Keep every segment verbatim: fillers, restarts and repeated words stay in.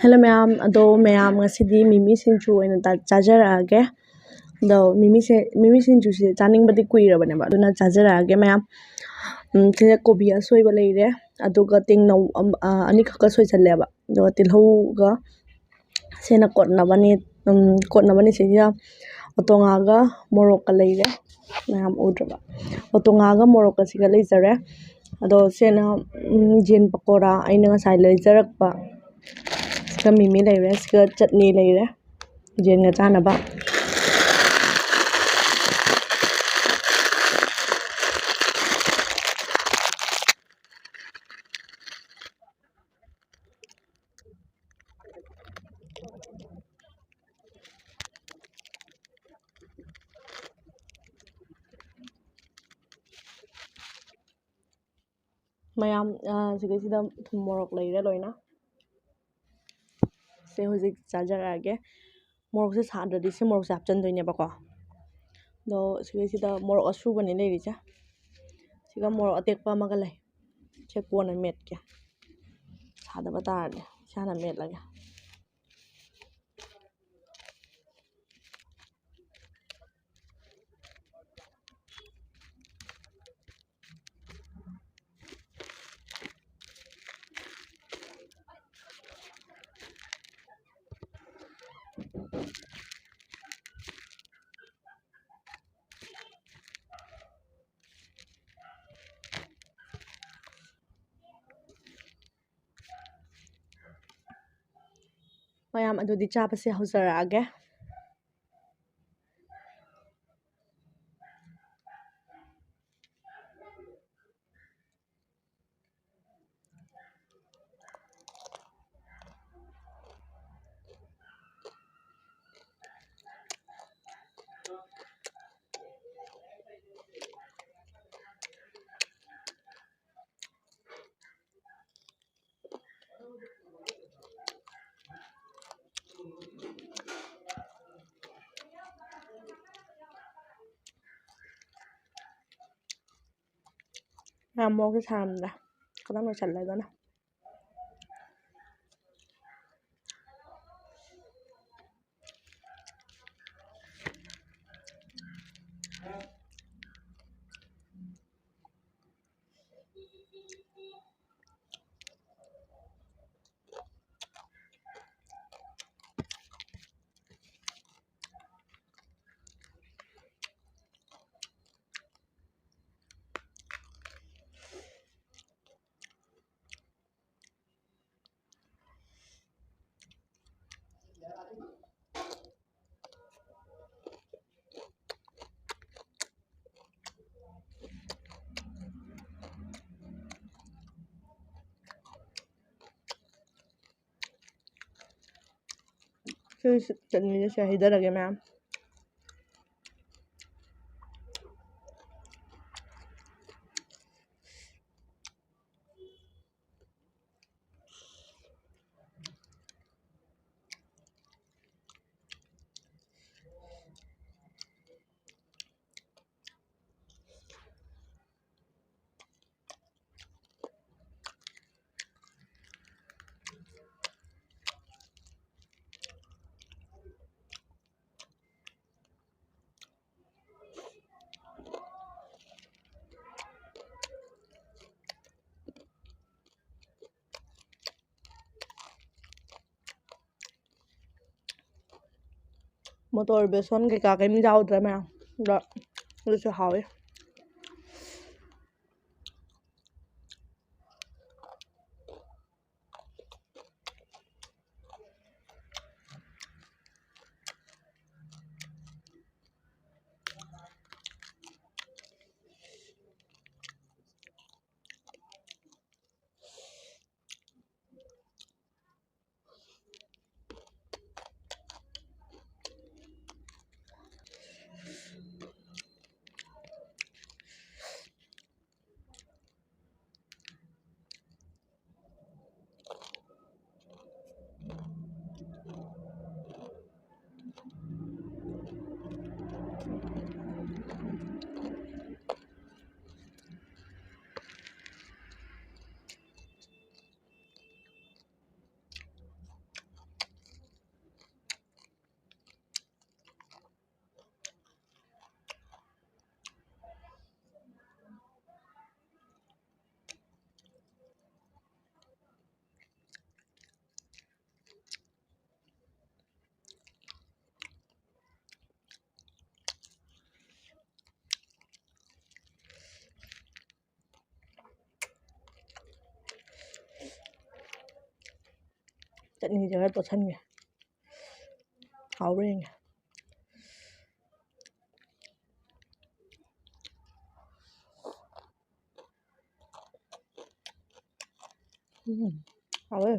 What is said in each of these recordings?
Hello ꯃꯌꯥꯝ, ꯑꯗꯣ ꯃꯌꯥꯝ ꯉꯁꯤꯗꯤ ꯃꯤꯃꯤ ꯁꯤꯡꯖꯨ ꯑꯣꯏꯅ ꯇꯥ-, ꯆꯥꯖꯔꯛꯑꯒꯦ꯫ ꯑꯗꯣ ꯃꯤꯃꯤꯁꯦ, ꯃꯤꯃꯤ ꯁꯤꯡꯖꯨꯁꯦ ꯆꯥꯅꯤꯡꯕꯗꯤ ꯀꯨꯏꯔꯕꯅꯦꯕ, ꯑꯗꯨꯅ ꯆꯥꯖꯔꯛꯑꯒꯦ ꯃꯌꯥꯝ꯫ ꯎꯝ, ꯁꯤꯗ ꯀꯣꯕꯤ ꯑꯁꯣꯏꯕ ꯂꯩꯔꯦ, ꯑꯗꯨꯒ ꯇꯦꯡꯅꯧ ꯑꯝ-, ꯑ, ꯑꯅꯤꯈꯛꯀ ꯁꯣꯏꯖꯜꯂꯦꯕ, ꯑꯗꯨꯒ ꯇꯤꯜꯍꯧꯒ ꯁꯦꯅ ꯀꯣꯠꯅꯕꯅꯤ, ꯎꯝ, ꯀꯣꯠꯅꯕꯅꯤ꯫ ꯁꯤꯁꯤꯗ ꯑꯣꯇꯣꯉꯥꯒ ꯃꯣꯔꯣꯛꯀ ꯂꯩꯔꯦ, ꯃꯌꯥꯝ ꯎꯗ꯭ꯔꯕ꯫ ꯑꯣꯇꯣꯉꯥꯒ ꯃꯣꯔꯣꯛꯀꯁꯤꯒ ꯂꯩꯖꯔꯦ꯫ ꯑꯗꯣ ꯁꯤꯅ, ꯎꯝ, ꯌꯦꯟ ꯄꯀꯣꯔꯥ ꯑꯩꯅ ꯉꯁꯥꯏ ꯂꯩꯖꯔꯛꯄ꯫ ꯁꯤꯒ ꯃꯤꯃꯤ ꯂꯩꯔꯦ, ꯁꯤꯒ ꯆꯠꯅꯤ ꯂꯩꯔꯦ, ꯌꯦꯟꯒ ꯆꯥꯅꯕ꯫ ꯃꯌꯥꯝ, ꯑ, ꯁꯤꯗꯩꯁꯤꯗ ꯊꯨꯝ ꯃꯣꯔꯣꯛ ꯂꯩꯔꯦ ꯂꯣꯏꯅ꯫ ꯁꯦ ꯍꯧꯖꯤꯛ ꯆꯥꯖꯔꯛꯑꯒꯦ꯫ ꯃꯣꯔꯣꯛꯁꯦ ꯁꯥꯗ꯭ꯔꯗꯤ ꯁꯤ ꯃꯣꯔꯣꯛꯁꯦ ꯍꯥꯞꯆꯤꯟꯗꯣꯏꯅꯦꯕꯀꯣ꯫ ꯑꯗꯣ ꯁꯤꯒꯤꯁꯤꯗ ꯃꯣꯔꯣꯛ ꯑꯁꯨꯕꯅꯦ ꯂꯩꯔꯤꯁꯦ꯫ ꯁꯤꯒ ꯃꯣꯔꯣꯛ ꯑꯇꯦꯛꯄ ꯑꯃꯒ ꯂꯩ꯫ ꯁꯦ ꯀꯣꯟꯅ ꯃꯦꯠꯀꯦ꯫ ꯁꯥꯗꯕ ꯇꯥꯔꯗꯤ ꯏꯁꯥꯅ ꯃꯦꯠꯂꯒꯦ꯫ ꯃꯌꯥꯝ, ꯑꯗꯨꯗꯤ ꯆꯥꯕꯁꯦ ꯍꯧꯖꯔꯛꯑꯒꯦ꯫ ꯌꯥꯝ ꯃꯣꯔꯣꯛꯁꯦ ꯁꯥꯔꯝꯗ꯭ꯔꯦ꯫ ꯈꯤꯇꯪ ꯂꯣꯏꯁꯜꯂꯦ ꯑꯗꯨꯅ꯫ ꯁꯤ ꯆꯠꯅꯤꯁꯦ ꯍꯩꯊꯔꯒꯦ ꯃꯌꯥꯝ꯫ ꯃꯣꯇꯣꯔ ꯕꯦꯁꯣꯟ ꯀꯩꯀꯥ ꯀꯩꯝ ꯌꯥꯎꯗ꯭ꯔꯦ ꯃꯌꯥꯝ꯫ ꯑꯗꯣ ꯑꯗꯨꯁꯨ ꯍꯥꯎꯋꯤ꯫ ꯆꯠꯅꯤꯁꯦ ꯈꯔ ꯇꯣꯠꯁꯟꯒꯦ꯫ ꯍꯥꯎꯕ꯭ꯔꯥ ꯌꯦꯡꯒꯦ꯫ ꯎꯝ, ꯍꯥꯎꯋꯦ꯫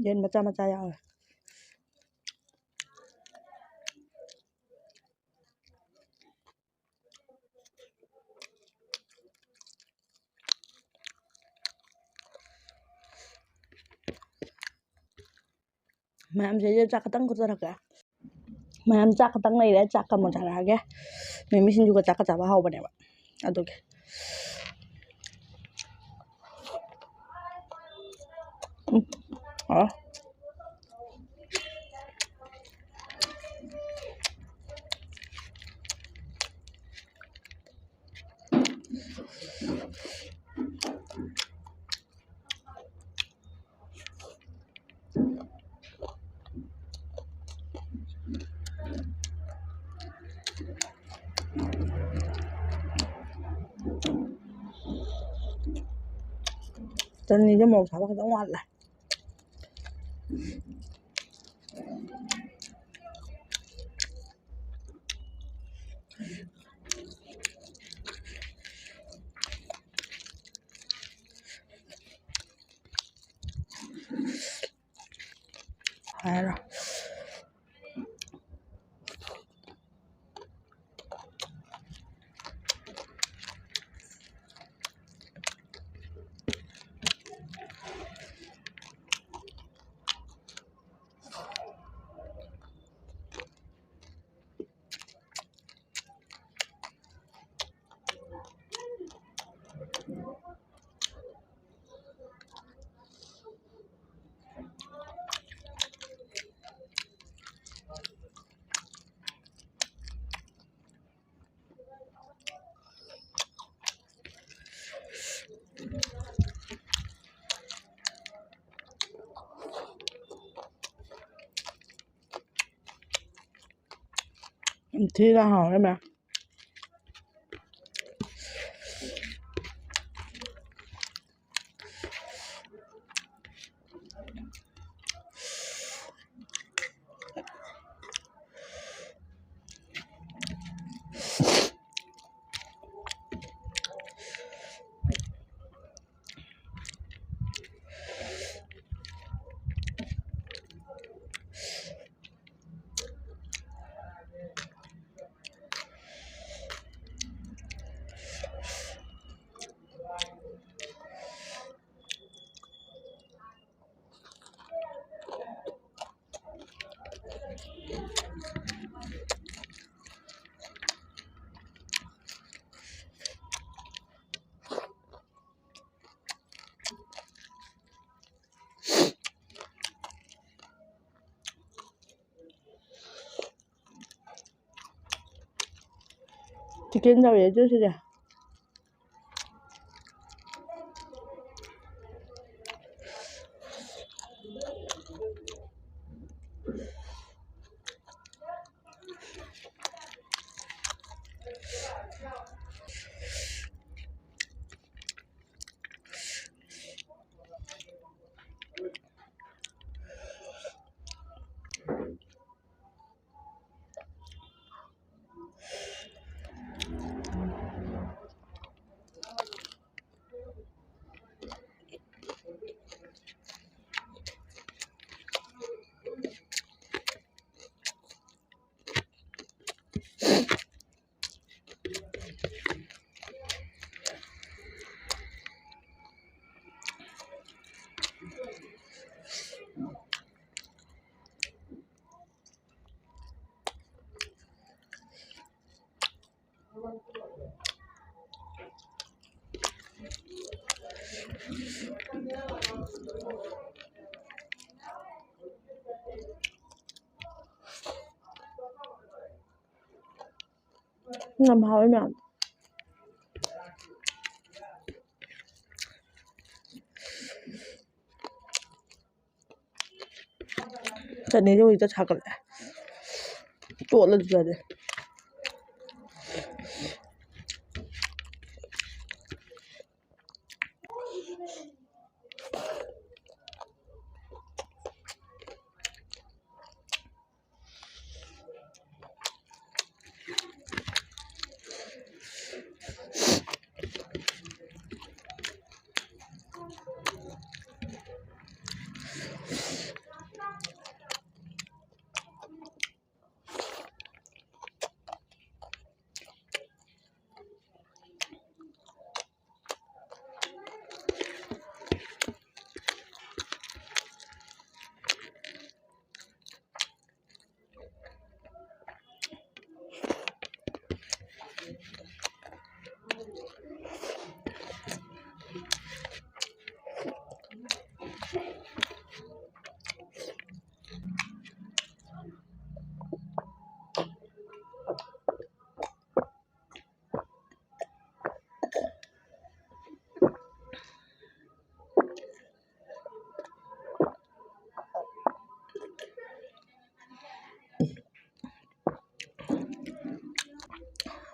ꯌꯦꯟ ꯃꯆꯥ ꯃꯆꯥ ꯌꯥꯎꯋꯦ꯫ ꯃꯌꯥꯝꯁꯦ, ꯆꯥꯛ ꯈꯇꯪ ꯈꯨꯠꯆꯔꯛꯀꯦ꯫ ꯃꯌꯥꯝ ꯆꯥꯛ ꯈꯇꯪ ꯂꯩꯔꯦ, ꯆꯥꯛꯀ ꯑꯃꯨꯛ ꯆꯥꯔꯛꯑꯒꯦ꯫ ꯃꯤꯃꯤ ꯁꯤꯡꯖꯨꯒ ꯆꯥꯛꯀ ꯆꯥꯕ ꯍꯥꯎꯕꯅꯦꯕ꯫ ꯑꯗꯨꯒꯤ꯫ ꯎꯝ꯫ ꯑ꯫ ꯆꯅꯤꯁꯦ ꯃꯣꯔꯣꯛ ꯁꯥꯕ ꯈꯤꯇꯪ ꯋꯥꯠꯂꯦ꯫ ꯍꯥꯏꯔꯣ꯫ ꯌꯥꯝ ꯊꯤꯅ ꯍꯥꯎꯔꯦ ꯃꯌꯥꯝ꯫ ꯀꯦꯟꯗꯧꯔꯦ ꯑꯗꯨꯁꯤꯗꯤ꯫ ꯌꯥꯝ ꯍꯥꯎꯋꯦ ꯃꯌꯥꯝ꯫ ꯆꯠꯅꯤꯁꯦ ꯍꯧꯖꯤꯛꯇ ꯁꯥꯒꯠꯂꯦ꯫ ꯇꯣꯠꯂꯁꯨ ꯌꯥꯗꯦ꯫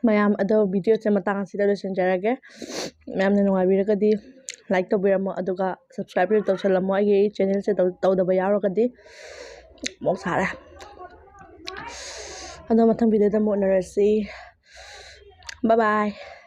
ꯃꯌꯥꯝ ꯑꯗꯣ videoꯁꯦ ꯃꯇꯥꯡ ꯑꯁꯤꯗ ꯂꯣꯏꯁꯤꯟꯖꯔꯒꯦ꯫ ꯃꯌꯥꯝꯅ ꯅꯨꯡꯉꯥꯏꯕꯤꯔꯒꯗꯤ like ꯇꯧꯕꯤꯔꯝꯃꯣ, ꯑꯗꯨꯒ subscribe ꯇꯧꯁꯜꯂꯝꯃꯣ ꯑꯩꯒꯤ channelꯁꯦ ꯇꯧ- ꯇꯧꯗꯕ ꯌꯥꯎꯔꯒꯗꯤ꯫ ꯃꯣꯛ ꯁꯥꯔꯦ꯫ ꯑꯗꯣ ꯃꯊꯪ videoꯗ ꯑꯃꯨꯛ ꯎꯅꯔꯁꯤ꯫ Bye bye꯫